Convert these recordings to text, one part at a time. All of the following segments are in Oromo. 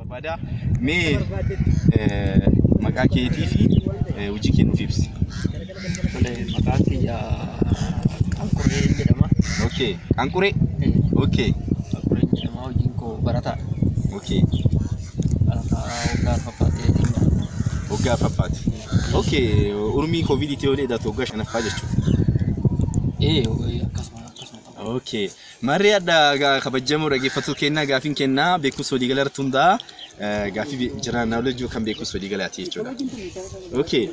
Barbaada mee maqaa keetii fi hojii kee nuuf ibsi. Maqaan kiyya Qanquree jedhama. Okay, Qanquree. Okay. Qanquree jedhama, hojiin koo barataadha. Okay. Barataa waggaa arfaffaa ta'eetiin. Waggaa arfaffaati. Okay, urmii koovidiitii yoo dheedatu waggaa shanaffaa jechuudha. Akkasuma akkasuma qaba. Okay. Marri adda kabajamoo dhaggeeffattuu kennaa gaafiin kennaa beekumsa waliigalaa irratti hundaa'a. Gaafii jiraan knowledge kan beekumsa waliigalaati jechuudha. Okay.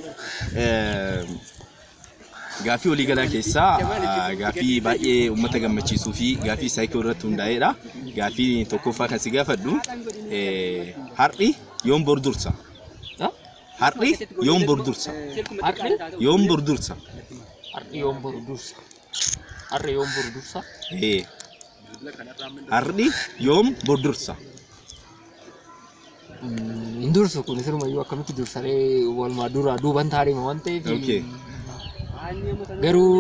Gaafii waliigalaa keessaa gaafii baay'ee uummata gammachiisuu fi gaafii saayikoo irratti hundaa'edha. Gaafii tokkoffaa kan si gaafadhu, har'i yoom bor dursa? Har'i yoom bor dursa? Har'i? Yoom bor dursa? Har'i yoom boru dursa? Har'i yoom boru dursa? Har'i yoom bor dursa? Hin dursu, kun sirumayyuu akkamitti dursaree, walumaa duraa duuban taa'ee waan ta'eef. Garuu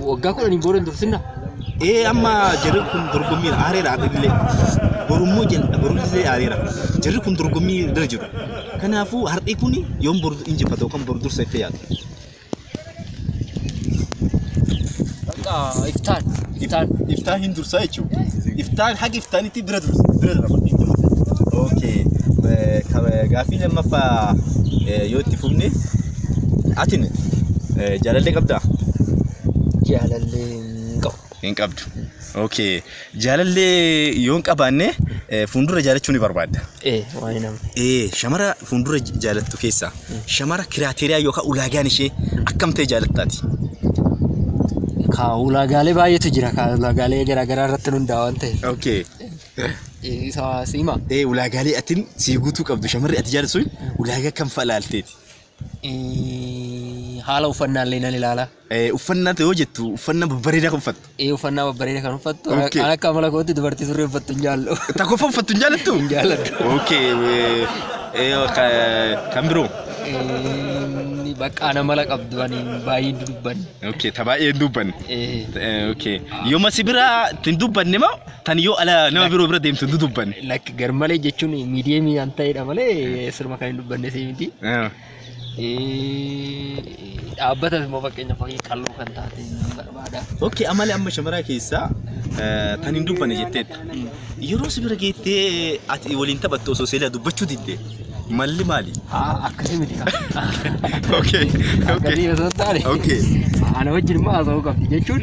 waggaa 10n booda hin dursinna. Amma jarri kun dorgommii aareera, har'illee. Borummoo borullee aareera. Jarri kun dorgommii irra jiru. Kanaafuu har'i kun yoom bor injifata yookaan bor dursa itti yaadu? Iftaan. Iftaan. Iftaan hin dursaa jechuudha. Iftaan haga iftaanitti bira dursa. Bira darba. Okay. Gaaffii lammaffaa yoo itti fufne, atin jaalallee qabdaa? Jaalallee hin qabu. Hin qabdu. Okay. Jaalallee yoo hin qabaanne, fuuldura jaalachuu ni barbaadda. Waan namni. Shamara fuuldura jaalattu keessaa shamara criteria yookaan ulaagaan ishee akkam ta'e jaalattaati? Ka ulaagaalee baay'eetu jira. Ka ulaagaalee garaagaraa irratti hundaa'a waan ta'eef. Okay. Isa siima. Ulaagaalee atin sii guutuu qabdu, shamarri ati jaallattu ulaagaa kam fa'a laalteeti? Haala uffannaa illee nan ilaala. Uffannaa yoo jettu, uffannaa babbareedaa kan uffattu. Uffannaa babbareedaa kan uffattu. Okay. An akka amala kootti dubartii surree uffattu hin jaalladhu. Takkoffaa uffattu hin jaallattu? Hin jaalladhu. Okay. Kan biroo? Bakka ana mala qabdu ani baay'ee hin dubbanne. Okay, ta baay'ee hin dubbanne. Okay. Yooma si bira hin dubbanne moo tan yoo ala nama biroo bira deemtu hin dubbanne? Lakki, garmalee jechuun medium kan ta'edha malee sirma kan hin dubbanne si miti. Dhaabbata immoo fakkeenyaaf fakkii qalloo kan taate nan barbaada. Okay, amala amma shamaraa keessaa tan hin dubbanne jetteetta. Yeroo si bira geettee ati waliin taphattu osoo seelaa dubbachuu didde, malli maali? Haa, akkasii miti. Okay. Akkasii osoo hin taane. Ana wajjin immoo haasa'uu qabdi jechuun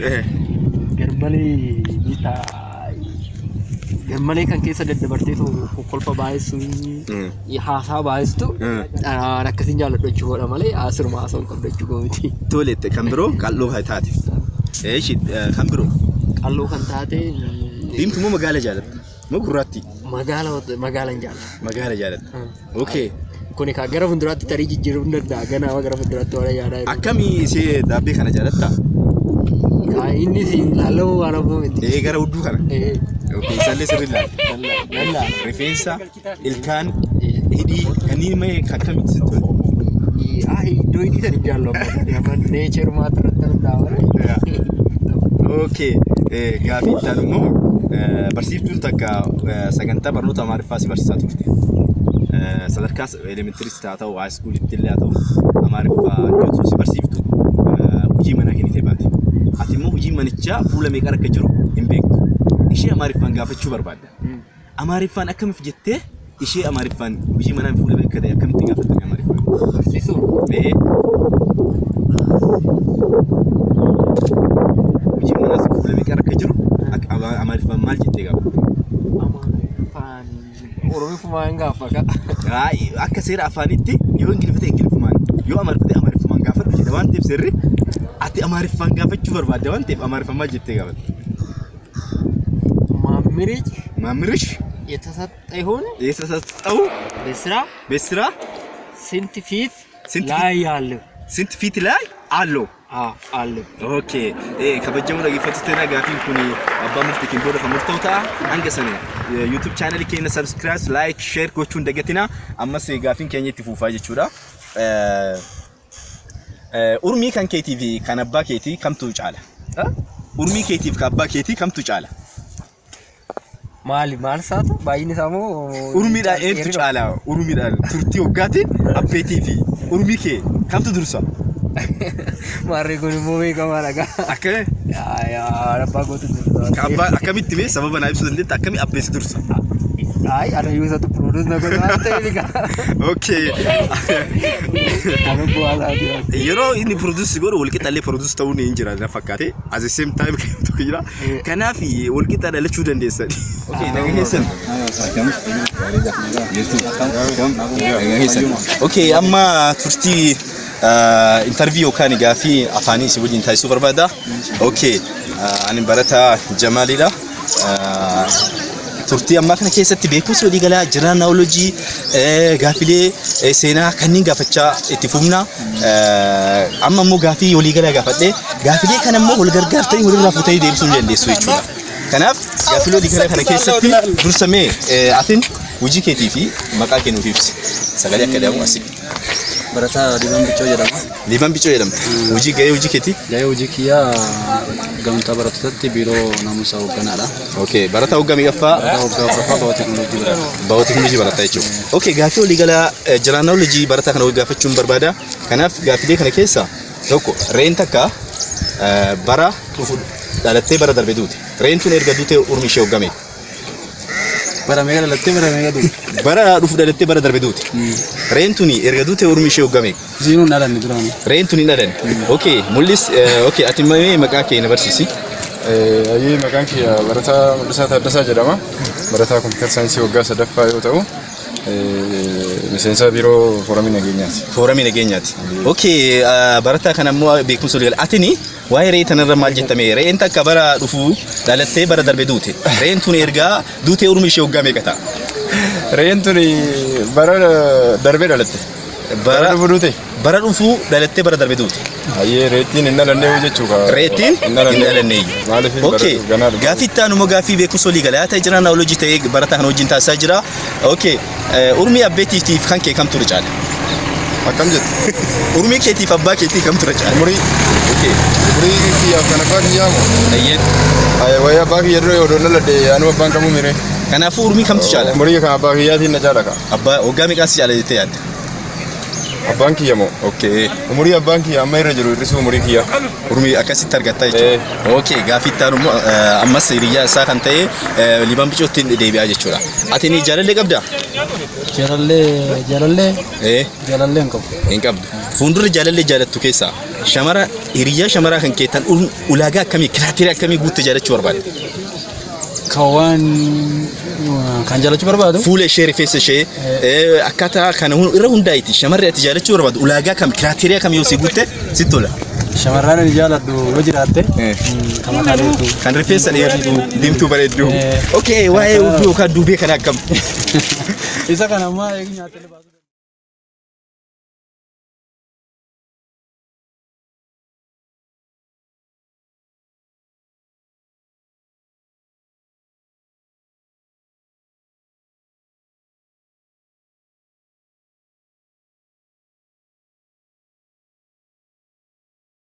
garmalee bitaa garmalee kan keessa daddabartee kolfa baay'isu, haasaa baay'istu, an akkasiin jaalladhu jechuudha malee siruma haasa'uu qabdu jechuu miti. Tole, kan biroo qal'oo kan taate. Eeshi, kan biroo. Qalloo kan taate. Diimtuu moo magaala jaalatta? Moo gurraattii? Magaala, magaalan jaalladha. Magaala jaalatta. Okay. Kuni kaa gara fuulduraatti tarii jijjiiruu hin danda'a. Ganama gara fuulduraatti waan yaadaa jiru. Akkamii ishee daabbee kana jaalatta? Kaa inni si ilaallamu waan abboo miti. Gara hudduu kana. Okay, isaallee sirrii ilaali. Nan laala. Rifeensa, ilkaan, hidhii kanneen mee akkamitti sitti tole? Ah, iddoo hidhii sana hin jaalladhu. Amma neecherumaatti irratti hundaa'a malee. Okay. Gaafii itti aanu immoo, barsiiftuun takka sagantaa barnoota Amaariffaa si barsiisaa turte. Sadarkaa elementary haa ta'u, high schoolitti illee haa ta'u, Amaariffaa yoo si barsiiftu hojii manaa kennitee baate. Ati immoo hojii manichaa fuula meeqa akka jiru hin beektu. Ishee Amaariffaan gaafachuu barbaadda. Amaariffaan akkamiif jettee ishee Amaariffaan hojii manaa fuula meeqa ta'e akkamitti gaafatta Amaariffaan? Barsiisuun. Hojii manaa fuula meeqa akka jiru Amaariffaan maal jettee gaafatta? Amaariffaan Oromiffumaan gaafa ka. Akka seera afaanitti yoo Ingiliffa ta'e Ingiliffumaan, yoo Amaariffa ta'e Amaariffumaan gaafadhu jedha waan ta'eef, seerri ati Amaariffaan gaafachuu barbaadda waan ta'eef, Amaariffaan maal jettee gaafatta? መምህርሽ መምህርሽ የተሰጠውን የተሰጠው በስራ በስራ ስንት ፊት ስንት ላይ ያለው ስንት ፊት ላይ አለው? አለ። Okay, kabajamoo dhaggeeffattoota, gaafiin kun abbaa murtiitiin booda kan murtaa'u ta'a. Hanga sana YouTube channel keenya subscribe, like, share gochuun dagatina. Ammas gaafiin keenya itti fufaa jechuudha. Urmii kan keetii fi kan abbaa keetii kamtu caala? Urmii keetii fi kan abbaa keetii kamtu caala? Maali maal isaatu baay'inni isaa moo Urmiidhaan eenyutu caala? Urmiidhaan turtii waggaatiin abbeetii fi urmii kee kamtu dursa? Maarree kun immoo beekamaadha gaa. Akka Yaa abbaa kootu dursa. abbaa akkamitti mee sababa naa ibsuu dandeetta akkamii abbeessi dursa? Ay, ana yoo isatu produce na godhe waan ta'eef egaa. Okay. Anu bu'aa isaati. Yeroo inni produce godhu walqixxallee produce ta'uun hin jira na fakkaate. At the same time tokko jira. Kanaaf walqixa dhalachuu dandeessan. Okay, naga keessan. Okay, amma turtii interview yookaan gaaffii afaanii si wajjin taasisuu barbaada. Okay, ani barataa Jamaalidha. Turtii ammaa kana keessatti beekumsa waliigalaa general knowledge gaaffilee seenaa kanneen gaafachaa itti fufna. Amma immoo gaaffii waliigalaa gaafadhee gaaffilee kana immoo wal gargaartanii walirraa fuutanii deebisuu ni dandeessu jechuudha. Kanaaf gaaffilee waliigalaa kana keessatti dursamee atin hojii keetii fi maqaa kee nuuf ibsi. Sagalee akka dhaamu asii. Barataa Liiban Biccoo jedhama. Liiban Biccoo jedhamta. Hojii gahee hojii keetii? Gahee hojii kiyyaa gamtaa barattootatti biiroo naamusa hoogganaadha. Okay, barataa waggaa meeqaffaa? Barataa waggaa afuraffaa baayooteknooloojii barata. Baayooteknooloojii barataa jechuudha. Okay, gaaffii waliigalaa general knowledge barataa kana gaafachuun barbaada. Kanaaf gaaffilee kana keessa tokko re'een takka bara dhufu dhalattee bara darbe duute. Re'een tun erga duute urmi ishee waggaa meeqa? Bara meeqa dhalattee bara meeqa duute? Bara dhufu dhalattee bara darbe duute. Re'een tuni erga duute urmi ishee waggaa meeqa? Isiinuu hin dhalanne duraan. Re'een tun hin dhalanne. Okay, mul'is okay ati mee maqaa kee na barsiisi. Ayyee maqaan kiyya barataa Mul'isaa Taaddasaa jedhama. Barataa kompiitara saayinsii waggaa sadaffaa yoo ta'u, miseensa biiroo fooramii nageenyaati. Fooramii nageenyaati. Okay, barataa kana immoo beekumsa waliigala. Atini waa'ee re'ee tanarra maal jettame? Re'een takka bara dhufu dhalattee bara darbe duute. Re'een tun erga duutee urmi ishee waggaa meeqa ta'a? Re'een tun bara darbee dhalatte. Bara dhufu duute. Bara dhufu dhalattee bara darbe duute. Ayyee reettiin hin dhalanne jechuudha. Reettiin hin dhalanne. Maaliif bara Okay, ganaa dhufu? gaaffii itti aanu immoo gaaffii beekumsa waliigalaa ta'e jira naawolojii ta'ee barataa kana wajjin taasisaa jira. Okay, urmii abbeetiitiif kan kee kamtu irra caala? Akkam jette? Urmii keetiif abbaa keetii kamtu irra caala? Umurii Okay, umurii kiyyaaf kan abbaa kiyyaa moo? ayyee. Wayii abbaa kiyya dura odoo dhaladhe anuu abbaan kamuu mire. Kanaafuu urmii kamtu caala? Umurii kan abbaa kiyyaatiin na caala ka. Abbaa waggaa meeqaan si caala jettee yaadda? Abbaan kiyya moo? Okay. Umurii abbaan kiyya amma irra jiru hir'isuu umurii kiyya. Urmii akkasitti argattaa jechuudha. Okay, gaaffii itti aanu immoo ammas hiriyyaa isaa kan ta'e Liiban Bicootti deebi'aa jechuudha. Ati ni jaalallee qabdaa? Jaalallee jaalallee jaalallee hin qabu. Hin qabdu. Fuuldura jaalallee jaalattu keessaa shamara hiriyyaa shamaraa kan kee tan ulaagaa akkamii criteria akkamii guutte jaalachuu barbaadde? Kan waan kan jaalachuu barbaadu. Fuula ishee rifeensa ishee akkaataa kana irra hundaa'iti shamarri ati jaalachuu barbaaddu ulaagaa kam criteria kam yoo si guutte sitti tola? Shamarran ani jaaladhu yoo jiraatte kan mataa dheertuu. Kan rifeensa dheertuu diimtuu bareedduu. Okay, waa'ee hudduu yookaan duubee kana akkam? Isa kana ammaa eegi nyaattee baasuu.